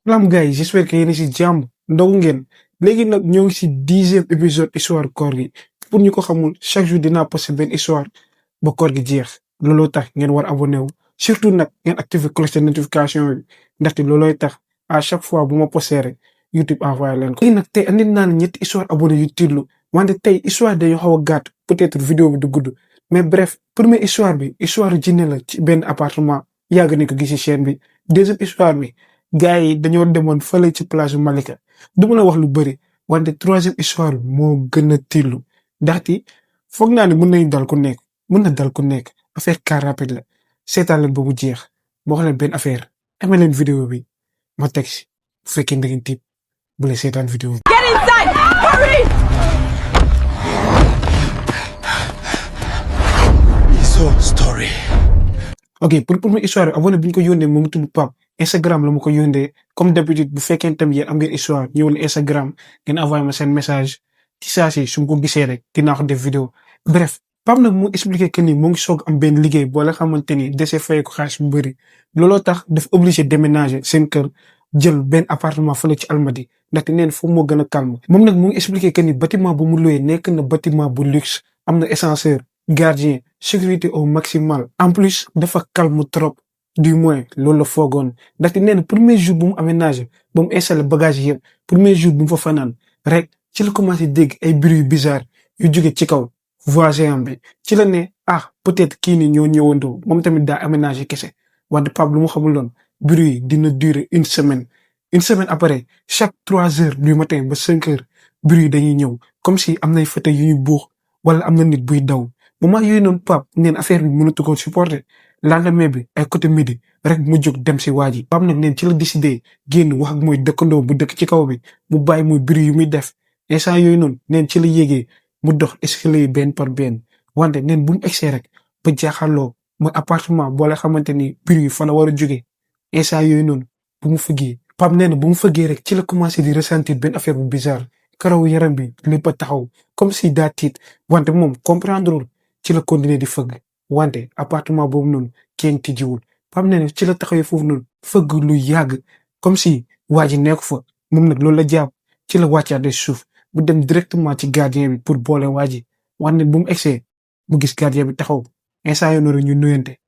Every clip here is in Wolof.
Salam gars yi j'espère que yéen a si jàmm ndogu ngeen léegi nag ñoo ngi si 10e épisode histoire koor gi pour ñu ko xamul chaque jour dinaa posté benn histoire ba koor gi jeex looloo tax ngeen war abonné wu surtout nag ngeen activer cloche de notification bi ndaxte loolooy tax à chaque fois bu ma posté rek YouTube envoyé leen ko. léegi nag tey andil naa ne ñetti histoire abonné yu tiitlu wante tey histoire dañoo xaw a gàtt peut-être vidéo bi du gudd mais bref première histoire bi histoire jinne la ci benn appartement yàgg nañ ko gis ci chaîne bi. deuxième histoire bi gars yi dañoo demoon fële ci plage Malika du ma la wax lu bëri wante troisième histoire bi moo gën a tiitlu ndaxte foog naa ne mën nañu dal ku nekk mën na dal ku nekk affaire car rapide la seetaan leen ba mu jeex moo xam leen benn affaire amee leen vidéo bi ma teg si bu fekkee da ngeen tiit bu leen seetaan vidéo bi. Get inside! Hurry! So story. ok pour première histoire bi abonné bi ñu ko yónnee moom tudd Pape Instagram la ma ko yónnee comme d'habitude bu fekkee tamit yéen am ngeen histoire ñëwal Instagram ngeen envoyé ma seen message ci saa si su ma ko gisee rek dinaa ko def vidéo bref Pape nag mu expliqué que ni moo ngi soog am benn liggéey boo la xamante ni dese fay ko xaalis bu bëri looloo tax dafa obligé déménager seen kër jël benn appartement fële ci Almadi ndaxte neen foofu moo gën a calme moom nag mu ngi expliqué que ni bâtiment bu mu loué nekk na bâtiment bu luxe am na ascenseur gardien sécurité au maximal en plus dafa calme trop du moins loolu la foogoon ndaxte nee na premier jour bu mu aménagé ba mu installé bagage yi yëpp premier jour bu mu fa fanaan rek ci la commencé dégg ay bruit yu bizarre yu jóge ci kaw voisin bi ci la ne ah peut-être kii ni ñoo ñëwandoo moom tamit daa aménagé kese wante Pape lu mu xamul loon bruit yi dina durer une semaine après chaque 3 heures du matin ba 5 heures bruit yi dañuy ñëw comme si am nay fauteuil yu ñuy buux wala am na nit buy daw moment yooyu noonu Pape neen affaire bi mënatu ko supporter lendemain bi ay côté midi rek mu jóg dem si waa ji Pape nag neen ci la décidé génn wax ak mooy dëkkandoo bu dëkk ci kaw bi mu bàyyi muy bruit yu muy def instant yooyu noonu neen ci la yégee mu dox escalier yi benn par benn wante neen bu mu egsee rek ba jaaxaloo mooy appartement boo la xamante ni bruit yi fa la war a jógee instant yooyu noonu bu mu fëggee Pape nee na bu mu fëggee rek ci la commencé di ressentir benn affaire bu bizarre karaw yaram bi lépp a taxaw comme si daa tiit wante moom comprendrewul ci la continuer di fëgg wante appartement boobu noonu kenn tijjiwul Pape nee na ci la taxawee foofu noonu fëgg lu yàgg comme si waa ji nekk fa moom nag loolu la jàpp ci la wàccaat suuf bu dem directement ci gardien bi pour boole waa ji wante bu mu egsee mu gis gardien bi taxaw instant yooyu noonu ñu nuyante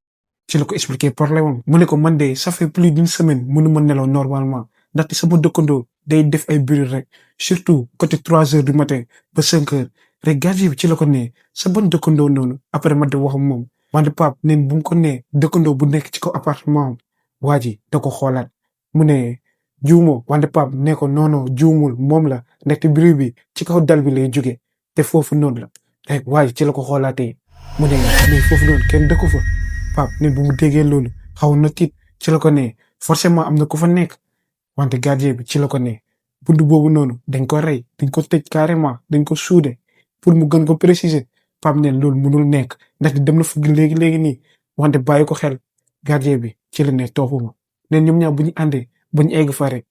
ci la ko expliquer problème am mu ne ko man de ça fait plus d'une semaine mënu ma nelaw normalement ndaxte sama dëkkandoo day def ay bruit rek surtout côté 3 heures du matin ba 5 heures rek gardien bi ci la ko nee sa bon dëkkandoo noonu après ma de wax moom wante Pape neen bu mu ko nee dëkkandoo bu nekk ci kaw appartement am waa ji da ko xoolaat mu ne juumoo wante Pape nee ko non juumul moom la ndaxte bruit bi ci kaw dal bi lay jóge te foofu noonu la rek waa ji ci la ko xoolaatee mu ne mais foofu noonu kenn dëkku fa Pape neen bu mu déggee loolu xaw na tiit ci la ko nee forcément am na ku fa nekk wante gardien bi ci la ko nee buntu boobu noonu dañ ko rey dañ ko tëj carrément dañ ko suude pour mu gën ko préciser Pape neen loolu mënul nekk ndaxte dem na fugg léegi nii wante bàyyi ko xel gardien bi ci la ne toppuma neen ñoom ñaar bu ñu àndee bu ñu egg fa rek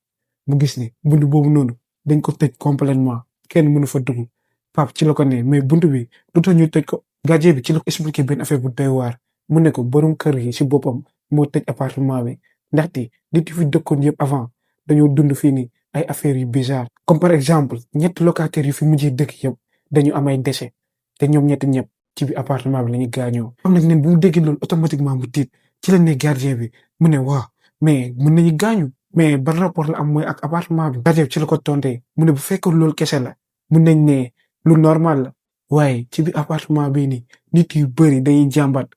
mu gis ni buntu boobu noonu dañ ko tëj complètement kenn mënu fa dugg Pape ci la ko ne mais buntu bi lu tax ñu tëj ko gardien bi ci la ko expliqué benn affaire bu doy waar mu ne ko borom kër gi si boppam moo tëj appartement bi ndaxte nit yi fi dëkkoon yëpp avant dañoo dund fii nii ay affaires yu bizarre comme par exemple ñetti locataires yu fi mujjee dëkk yëpp dañu am ay décès te ñoom ñetti ñëpp ci biir appartement bi la ñu gaañoo. am nag neen bu mu déggee loolu automatiquement mu tiit ci la ne gardien bi mu ne waaw mais mën nañu gaañu mais ban rapport la am mooy ak appartement bi. gardien bi ci la ko tontee mu ne bu fekkoon loolu kese la mun nañ ne lu normal la waaye ci biir appartement bii nii nit yu bëri dañuy jàmbat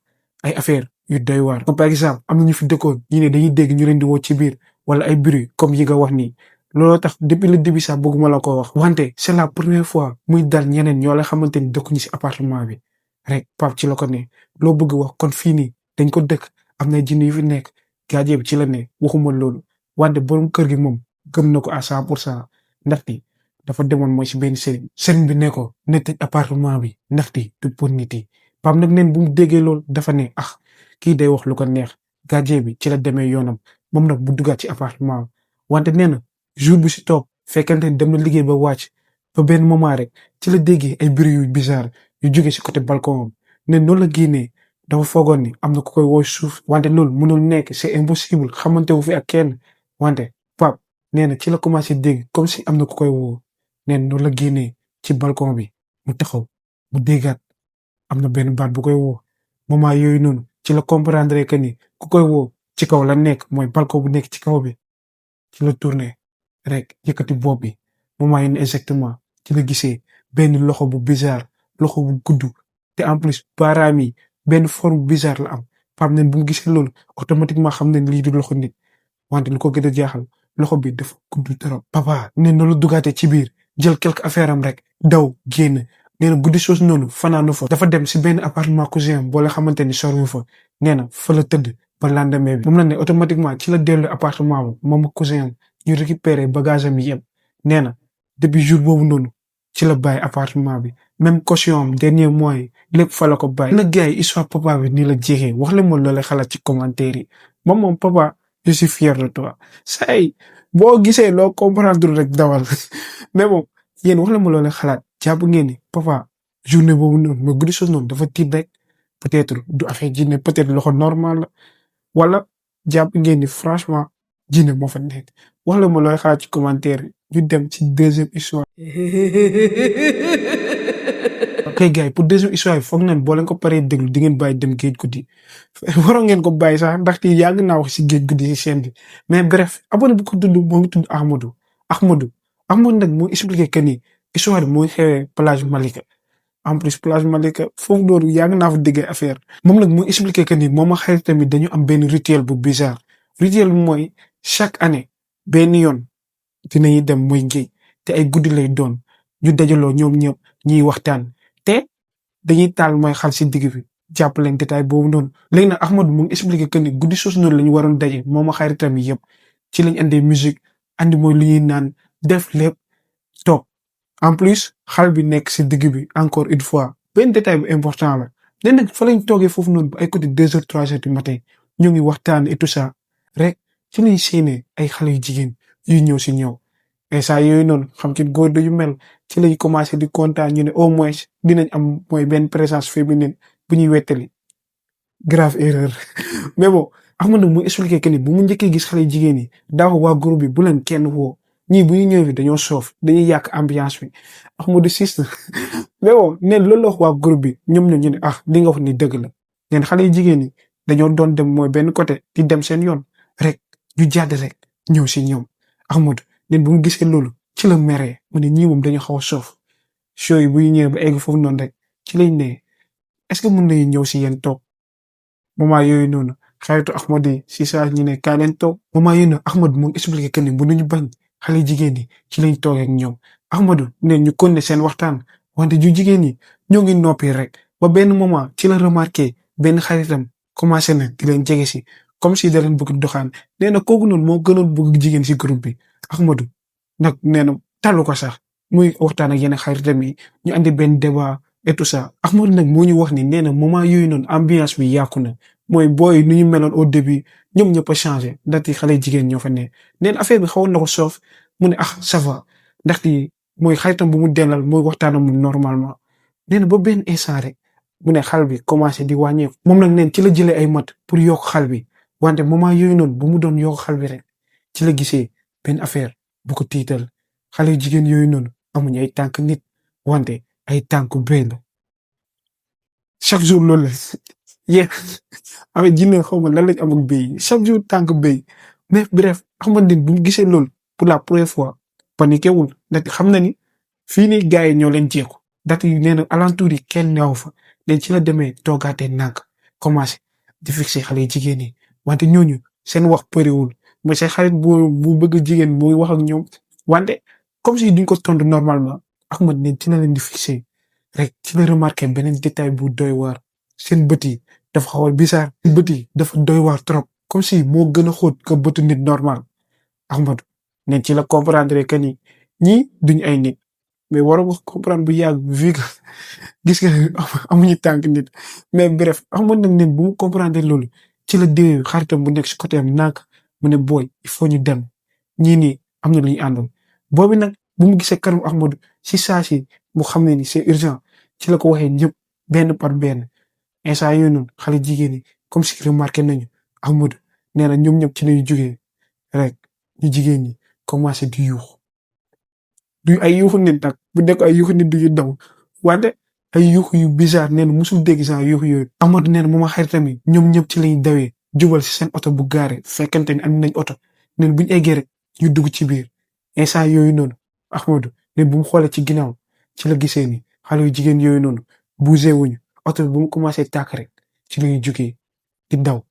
ay affaire yu doy waar. comme par exemple am na ñu fi dëkkoon ñu ne dañuy dégg ñu leen di woo ci biir wala ay bruit comme yi nga wax nii. looloo tax depuis le début sax bëgguma la ko wax wante c'est la première fois muy dal ñeneen ñoo la xamante ni dëkkuñu ci appartement bi rek Pape ci la ko ne loo bëgg wax kon fii nii dañ ko dëkk am na jinne yu fi nekk gardien bi ci la ne waxuma loolu wante borom kër gi moom gëm na ko à 100% ndaxte dafa demoon mooy ci benn sëriñ bi ne ko ne tëj appartement bi ndaxte du pour nit yi Pape nag neen bu mu déggee loolu dafa ne kii day wax lu ko neex gardien bi ci la demee yoonam moom nag bu duggaat ci appartement wante nee na jour bu si toog fekkante ni dem na liggéey ba wàcc ba benn moment rek ci la déggee ay bruit yu bizarre yu jóge si côté balcon am ne noonu la génnee dafa foogoon ni am na ku koy woo suuf wante loolu mënul nekk c'est impossible xamante wu fi ak kenn wante Pape nee na ci la commencé dégg comme si am na ku koy woo nee na noonu la génnee ci balcon bi mu taxaw mu déggaat am na benn baat bu koy woo moment yooyu noonu ci la comprendre que ni ku koy woo ci kaw la nekk mooy balcon bu nekk ci kaw bi ci la tourné rek yëkkati bopp bi moment yi exactement ci la gisee benn loxo bu bizarre loxo bu gudd te en plus baaraam yi benn forme bizarre la am Pape nen bu mu gisee loolu automatiquement xam ne lii du loxo nit wante lu ko gën a jaaxal loxo bi dafa gudd trop. papa nee na lu dugaatee ci biir jël quelque affaire am rek daw génn nee na guddi soos noonu fanaanu fa. dafa dem si benn appartement cousin am boo la xamante ni soriwul fa nee na fa la tëdd ba lendemain bi. moom la ne automatiquement ci la dellu appartement am moom ak cousin am ñu récupérer bagage am yi yëpp nee na depuis jour boobu noonu ci la bàyyi appartement bi même caution am dernier mois yi lépp fa la ko bàyyi. nag gars yi histoire papa bi nii la jeexee wax leen ma loolee xalaat ci commentaire yi moom papa je suis fier de toi say boo gisee loo comprendre rek dawal mais bon yéen wax leen ma loolee xalaat jàpp ngeen ni papa journée boobu noonu mais guddi soos noonu dafa tiit rek peut-être du affaire jinne peut-être loxo normal la wala jàpp ngeen ni franchement jinne moo fa nekk wax leen ma loolee xalaat ci commentaire yi ñu dem ci deuxième histoire. ok gars yi pour deuxième histoire yi foog nañ boo leen ko paree déglu di ngeen bàyyi dem géej guddi waroon ngeen ko bàyyi sax ndaxte yàgg naa wax si géej guddi si chaîne bi mais bref abonné bu ko tudd moo ngi tudd Ahmadou nag moo expliqué que ni histoire bi mooy xewee plage Malika en plus plage Malika foofu noonu yàgg naa fa déggee affaire moom nag moo expliqué que ni moom ak xarit tamit dañu am benn rituel bu bizarre rituel bi mooy chaque année benn yoon dinañuy dem mooy géej te ay guddi lay doon ñu dajaloo ñoom ñëpp ñuy waxtaan te dañuy taal mooy xal si digg bi jàpp leen détail boobu noonu. léegi nag Ahmadou mu ngi expliqué que ni guddi soosu noonu la ñu waroon daje moom ak xaritam yi yëpp ci lañ andee musique andi mooy li ñuy naan def lépp toog en plus xal bi nekk si digg bi encore une fois benn détail bu important la. léegi nag fa lañ toogee foofu noonu ba ay côté 2h 3h du matin ñu ngi waxtaan et tout ça rek ci lañ séenee ay xale yu jigéen yuy ñëw si ñëw. et ça yooyu noonu xam ci góor yu mel ci lañ commencé di kontaan ñu ne au moins dinañ am mooy benn présence féminine bu ñuy wettali grave erreur mais bon Ahmadou mu expliqué que ni bu mu njëkkee gis xale jigéen yi daaw waa groupe bi bu leen kenn woo ñii bu ñu ñëwee dañoo soof dañuy yàq ambiance bi Ahmadou sist mais bon neen loolu la wax waa groupe bi ñoom ñu ne li nga wax ni dëgg la neen xale jigéen yi dañoo doon dem mooy benn côté di dem seen yoon rek ñu jàdd rek ñëw si ñoom Ahmadou neen bu mu gisee loolu ci la meree mu ne ñii moom dañu xaw a soof show yi bu ñu ñëwee ba egg foofu noonu rek ci lañ ne est-ce que mën nañu ñëw si yéen toog moment yooyu noonu xaritu Ahmadou si saa ñu ne kaay leen toog moment yooyu noonu Ahmadou mu expliqué que ni mënuñu bañ xale jigéen ñi ci lañ toog ak ñoom Ahmadou ne ñu continuer seen waxtaan wante ju jigéen ñi ñoo ngi noppi rek ba benn moment ci la remarqué benn xaritam commencé na di leen jege si comme si da leen bëgg doxaan nee na kooku noonu moo gënoon bëgg jigéen si groupe bi Ahmadou nag nee na tàllu ko sax muy waxtaan ak yenn xaritam yi ñu andi benn débat et tout ça Ahmadou nag moo ñu wax ni nee na moment yooyu noonu ambiance bi yàqu na mooy booy nu ñu meloon au début ñoom ñëpp a changé ndaxte xale jigéen ñoo fa ne nee na affaire bi xawoon na ko soof mu ne ça va ndaxte mooy xaritam bu mu dellal mooy waxtaan ak moom normalement nee na ba benn instant rek mu ne xal bi commencé di wàññeeku moom nag neen ci la jëlee ay mat pour yokk xal bi wante moment yooyu noonu bu mu doon yokk xal bi rek ci la gisee benn affaire bu ko tiital xale jigéen yooyu noonu amuñu ay tànk nit wante ay tànk béy la chaque jour loolu la yéen avec jinne xaw ma lan lañ am ak béy chaque jour tànk béy mais bref Ahmadou bu mu gisee loolu pour la première fois paniqué wul ndaxte xam na ni fii nii gars yi ñoo leen jéego ndaxte nee na alentour yi kenn neew fa léegi ci la demee toogaatee nànk commencé di fixé xale jigéen yi wante ñooñu seen wax përiwul mooy seen xarit bu bëgg jigéen muy wax ak ñoom wante comme si duñ ko tontu normalement Ahmadou ne ci la leen di fixé rek ci la remarqué beneen détail bu doy waar seen bët yi dafa xaw a bizarre seen bët yi dafa doy waar trop comme si moo gën a xóot que bëtu nit normal Ahmadou ne ci la comprendre que ni ñii duñ ay nit mais waroo ko comprendre bu yàgg vu que gis nga amuñu tànk nit mais bref Ahmadou nag neen bu mu comprendre loolu ci la déwee xaritam bu nekk si côté am nànk mu ne booy il faut ñu dem ñii nii am na lu ñu àndoon boobu nag bu mu gisee kanam Ahmadou si saa si mu xam ne ni c'est urgent ci la ko waxee ñëpp benn par benn instant yooyu noonu xale jigéen ñi comme si remarqué nañu Ahmadou nee na ñoom ñëpp ci lañu jógee rek ñu jigéen ñi commencé di yuuxu du ay yuuxu nit nag bu nekk ay yuuxu nit du ñu daw wante ay yuuxu yu bizarre nee na musul dégg sax yuuxu yooyu. Amadou nee na moom ak xaritam yi ñoom ñëpp ci lañuy dawee jubal si seen oto bu gaare fekkente ni andi nañ oto neen buñu eggee rek ñu dugg ci biir instant yooyu noonu Ahmadou ne bu mu xoolee ci ginnaaw ci la gisee ni xale yu jigéen yooyu noonu bougé wuñu oto bi bu mu commencé tàkk rek ci lañuy jugee di daw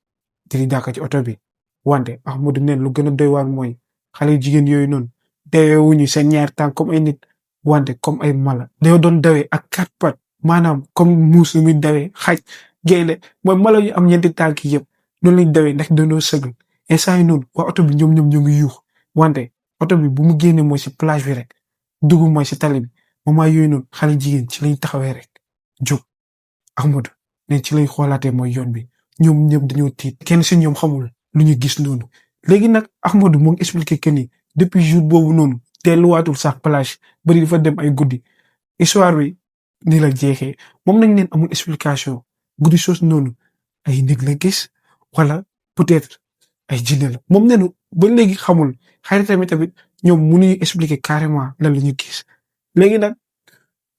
di dàkk ci oto bi wante Ahmadou neen lu gën a doy waar mooy xale yu jigéen yooyu noonu dawee wuñu seen ñaari tànk comme ay nit wante comme ay mala dañoo doon dawee ak quatre pattes maanaam comme muus lu muy dawee xaj gaynde mooy mala yu am ñeenti tànk yëpp noonu lañ dawee ndax dañoo sëgg instant yi noonu waa oto bi ñoom ñu ngi yuux wante oto bi bu mu génnee mooy si plage bi rek dugg mooy si tali bi moment yooyu noonu xale jigéen ci lañ taxawee rek jóg Ahmadou ne ci lañ xoolaatee mooy yoon bi ñoom ñëpp dañoo tiit kenn si ñoom xamul lu ñu gis noonu léegi nag Ahmadou moo ngi expliqué que ni depuis jour boobu noonu delluwaatul sax plage bari dafa dem ay guddi histoire bi ni la jeexee moom nañ leen amul explication guddi soos noonu ay nit la gis wala peut-être ay jinne la moom nenu ba léegi xamul xaritam tamit ñoom mënuñu expliquer carrément lan la ñu gis léegi nag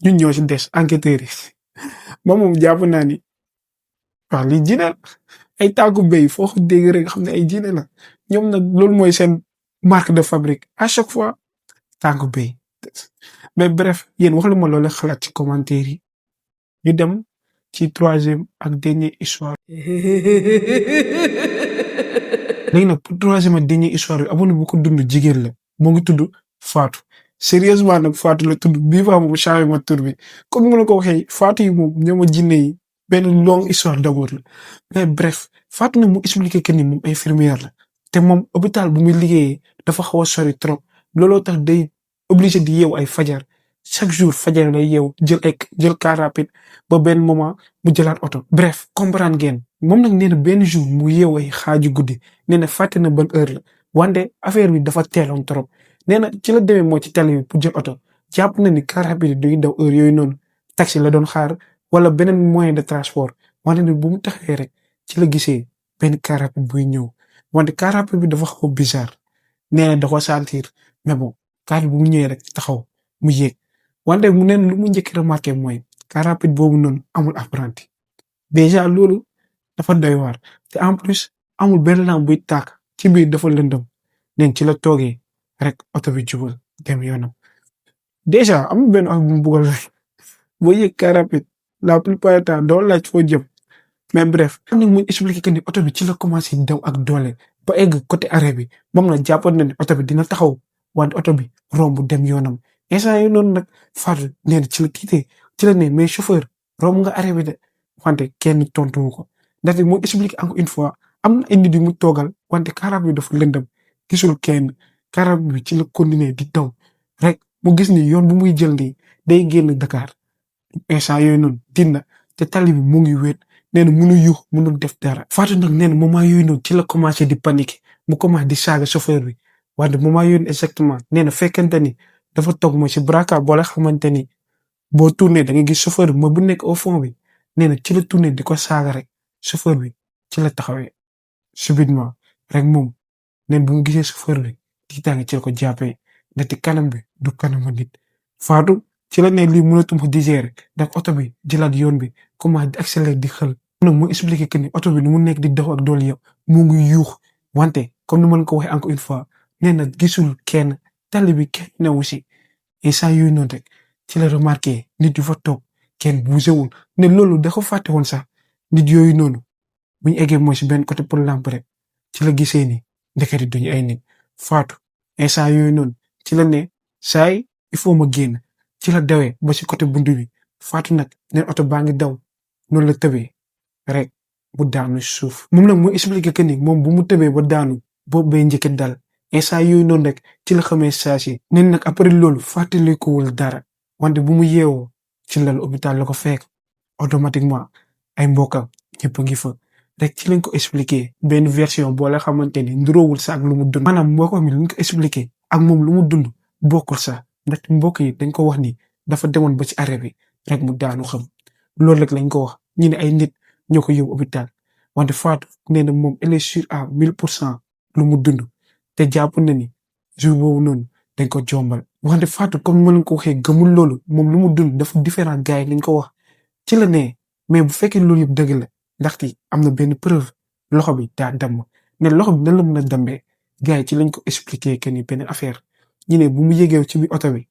ñun ñoo ci des enquêteurs yi moom jàpp naa ni waaw li jinne la ay tàggu béy foo ko dégg rek xam ne ay jinne la ñoom nag loolu mooy seen marque de fabrique à chaque fois tàggu béy mais bref yéen wax lu ma loolu xalaat ci commentaire yi ñu dem ci troisième ak dernière histoire léegi nag pour troisième ak dernière histoire bi abonné bu ko dund jigéen la moo ngi tudd Fatou sérieusement nag Fatou la tudd bii fa moom changé ma tur bi comme ni ma la ko waxee Fatou yi moom ñooma jinne yi benn longue histoire d'abord la mais bref Fatou nag mu expliqué que ni moom infirmière la te moom hôpital bu muy liggéeyee dafa xaw a sori trop looloo tax day obligé di yeewu ay fajar chaque jour fajar lay yeewu jël car rapide ba benn moment mu jëlaat oto bref comprendre ngeen moom nag nee na benn jour mu yeewu ay xaaju guddi nee na fàtte na ban heure la wante affaire bi dafa teeloon trop nee na ci la demee moo ci tali bi pour jël oto jàpp na ni car rapide duy daw heure yooyu noonu taxi la doon xaar wala beneen moyen de transport wante ne bu mu taxee rek ci la gisee benn car rapide buy ñëw wante car rapide bi dafa xaw bizarre nee na da ko sentir mais bon car bu mu ñëwee rek taxaw mu yéeg wante mu neen lu mu njëkk remarqué mooy car rapide boobu noonu amul apprenti déjà loolu dafa doy waar te en plus amul benn lampe buy tàkk ci biir dafa lëndëm neen ci la toogee rek oto bi jubal dem yoonam déjà amul benn ak bu mu buggal rek boo yëg car rapide la plupart du temps doo laaj foo jëm mais bref am na mu expliqué que ni oto bi ci la commencé daw ak doole ba egg côté arrêt bi moom la jàppoon na ni oto bi dina taxaw wante oto bi romb dem yoonam instant yi noonu nag Fatou nee na ci la tiitee ci la ne mais chauffeur romb nga arrêt bi de wante kenn tontuwu ko ndaxte mu expliqué encore une fois am na ay nit yu mu toogal wante car rapide bi dafa lëndëm gisul kenn car rapide bi ci la continuer di daw rek mu gis ni yoon bu muy jël nii day génn Dakar instant yooyu noonu dina te tali bi mu ngi wéet nee na mënu yuux mënul def dara Fatou nag nee na moment yooyu noonu ci la commencé di paniquer mu commencé di saaga chauffeur bi wante moment yooyu exactement nee na fekkente ni dafa toog mooy si braquard boo la xamante ni boo tourné da nga gis chauffeur bi mooy bu nekk au fond bi nee na ci la tourné di ko saaga rek chauffeur bi ci la taxawee subitement rek moom neen bu mu gisee chauffeur bi tiitaange ci la ko jàppee ndaxte kanam bi du kanamu nit Fatou ci la ne lii mënatuma digérer ndax oto bi jëlaat yoon bi commencé di accélérer di xël nag mu expliqué que ni oto bi nu mu nekk di daw ak doole yëpp mu ngi yuux wante comme ni ma ko waxee encore une fois nee na gisul kenn tali bi kenn newu si instant yooyu noonu rek ci la remarqué nit yu fa toog kenn bougé wul ne loolu da ko fàtte woon sax nit yooyu noonu bu ñu eggee mooy si benn côté pour lampe rek ci la gisee ni ndekete duñu ay nit Fatou instant yooyu noonu ci la ne saay il faut ma génn ci la dawee ba si côté buntu bi Fatou nag neen oto baa ngi daw noonu la tëbee rek mu daanu suuf moom nag mu expliqué que ni moom bu mu tëbee ba daanu boobu bay njëkk dal instant yooyu noonu rek ci la xamee saa si neen nag après loolu fàttalikuwul dara wante bu mu yeewoo ci lal hôpital la ko fekk automatiquement ay mbokkam ñëpp a ngi fa rek ci lañ ko expliqué benn version boo la xamante ni nduroowul sax ak lu mu dund maanaam mbokkam mi luñ ko expliqué ak moom lu mu dund bokkul sax ndaxte mbokk yi dañ ko wax ni dafa demoon ba ci arrêt bi rek mu daanu xam loolu rek lañ ko wax ñu ne ay nit ñoo ko yóbbu hôpital wante Fatou nee na moom elle est sûre à 1000% lu mu dund te jàpp na ni jour boobu noonu dañ ko jombal wante Fatou comme ma leen ko waxee gëmul loolu moom lu mu dund dafa différent gars yi lañ ko wax ci la ne mais bu fekkee loolu yëpp dëgg la ndaxte am na benn preuve loxo bi daa damm ne loxo bi nan la mën a dambee gars yi ci lañ ko expliquer que ni benn affaire ñu ne bu mu yéegee ci biir oto bi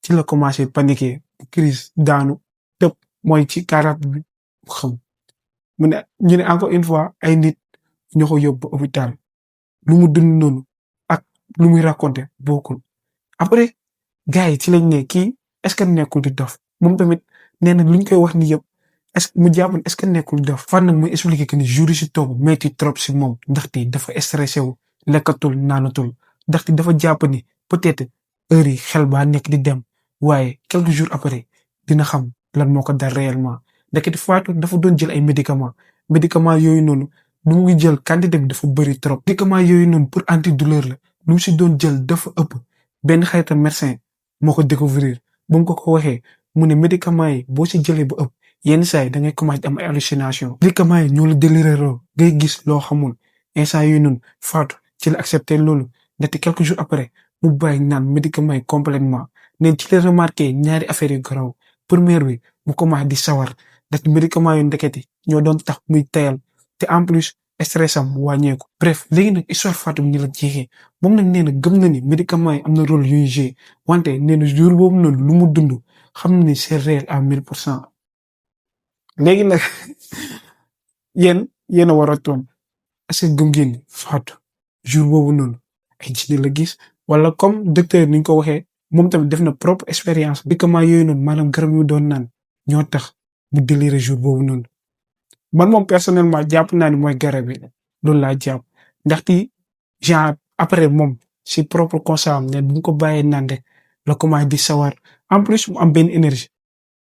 ci la commencé paniquer crise daanu tëb mooy ci car bi xam mu ne ñu ne encore une fois ay nit ñoo ko yóbbu hôpital lu mu dund noonu ak lu muy raconter bokkul après gars yi ci lañ ne kii est-ce que nekkul di dof moom tamit nee na luñ koy wax ni yëpp est-ce que mu jàpp est-ce que nekkul dof fan nag muy expliquer que ni jour yi si toog metti trop si moom ndaxte dafa stressé wu lekkatul naanatul ndaxte dafa jàpp ni peut-être heure yi xel baa nekk di dem waaye quelques jours après dina xam lan moo ko dal réellement ndekete Fatou dafa doon jël ay médicaments yooyu noonu lu mu ngi jël quantité bi dafa bëri trop médicaments yooyu noonu pour antidouleur la lu mu si doon jël dafa ëpp benn xaritam médecin moo ko découvrir bu mu ko waxee mu ne médicaments yi boo si jëlee ba ëpp yenn saa yi da ngay commencé am ay hallucination médicaments yi ñoo la déliréroo ngay gis loo xamul instant yooyu noonu Fatou ci la accepté loolu ndaxte quelques jours après mu bàyyi naan médicaments yi complètement neen ci la remarqué ñaari affaires yu garaw première bi mu commencé di sawar ndaxte médicaments yu ndeketi ñoo doon tax muy tayal te en plus stress am wàññeeku bref léegi nag histoire Fatou ni la jeexee moom nag nee na gëm na ni médicaments yi am na rôle yuy jouer wante nee na jour boobu noonu lu mu dund xam na ni c'est réel à 1000%. léegi nag yéen a war a toon est-ce que gëm ngeen ni Fatou jour boobu noonu ay jinne la gis wala comme docteur ni ñu ko waxee moom tamit def na propre expérience médicaments yooyu noonu maanaam garab yu doon naan ñoo tax mu déliré jour boobu noonu man moom personnellement jàpp naa ni mooy garab yi loolu laa jàpp ndaxte genre après moom si propre constat am ne bu ñu ko bàyyee naan rek la commencé di sawar en plus mu am benn énergie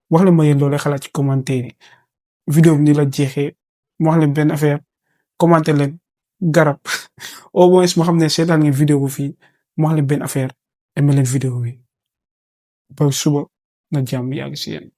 wax leen ma yéen loolu xalaat ci commentaire yi vidéo bi ni la jeexee mu wax leen benn affaire commenter leen garab au moins ma xam ne seetaan ngeen vidéo bu fii mu wax leen benn affaire aimé leen vidéo bi ba suba na jàmm yàgg si yéen